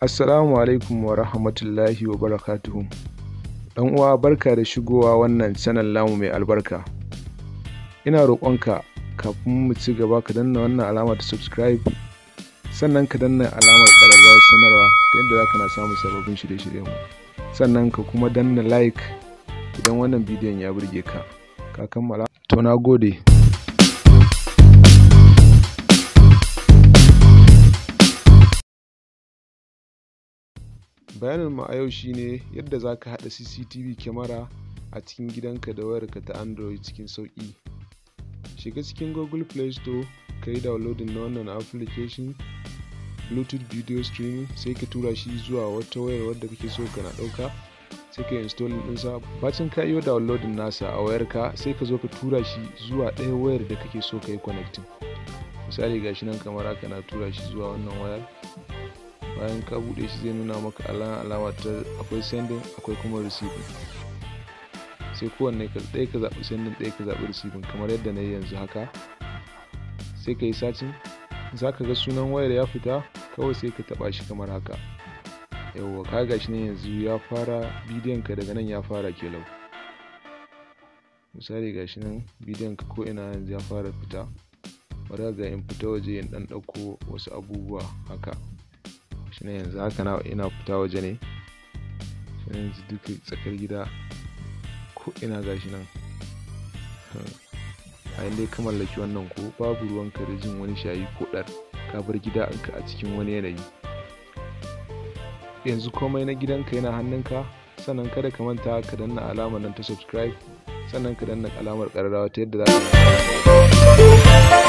Assalamu alaikum wa rahmatullahi wa barakatuhu. Dan uwa, barka da shigowa wannan channel namu mai albarka. Ina roƙonka, kafin mu ci gaba, ka danna wannan alama ta subscribe, sannan ka danna alamar ƙararrawar sanarwa ta yadda za ka na samun sababbin shirye-shiryen mu. Sannan ka kuma danna like idan wannan bidiyon ya burge ka. Ka kammala? To, na gode. Bayanin mu a yau shine yadda za ka haɗa CCTV kyamara a cikin gidanka da wayarka ta Android cikin sauƙi. Shiga cikin Google Play Store, ka yi downloading na wannan application, Bluetooth video streaming, sai ka tura shi zuwa wata wayar wadda kake so kana ɗauka, sai ka yi installing ɗinsa. Bacin ka yi downloading nasa a wayarka, sai ka zo ka tura shi zuwa ɗaya wayar da kake so ka yi connecting. Misali, gashi nan kamar haka, na tura shi zuwa wannan wayar. Bayan ka buɗe shi, zai nuna maka alama ta akwai sending, akwai kuma receiving. Sai kowanne ka ɗaya ka zaɓi sending, ɗaya ka zaɓi receiving, kamar yadda na yi yanzu haka. Sai ka yi searching, za ka ga sunan wayar ya fita, kawai sai ka taɓa shi kamar haka. Yawwa, ka ga shi ne yanzu ya fara bidiyon ka, daga nan ya fara kelau. Misali, gashi nan bidiyon ka ko ina yanzu ya fara fita. Bari ga in fita waje in ɗan ɗauko wasu abubuwa haka. Shi ne yanzu haka na ina fita waje ne. Shi ne yanzu duka tsakar gida ko ina gashi nan. A inda ka mallaki wannan, ko babu ruwanka da jin wani shayi ko ɗar, ka bar gida ka a cikin wani yanayi. Yanzu komai na gidanka yana hannunka. Sannan kada ka manta ka danna alamar nan ta subscribe, sannan ka danna alamar ƙararrawa ta yadda za ka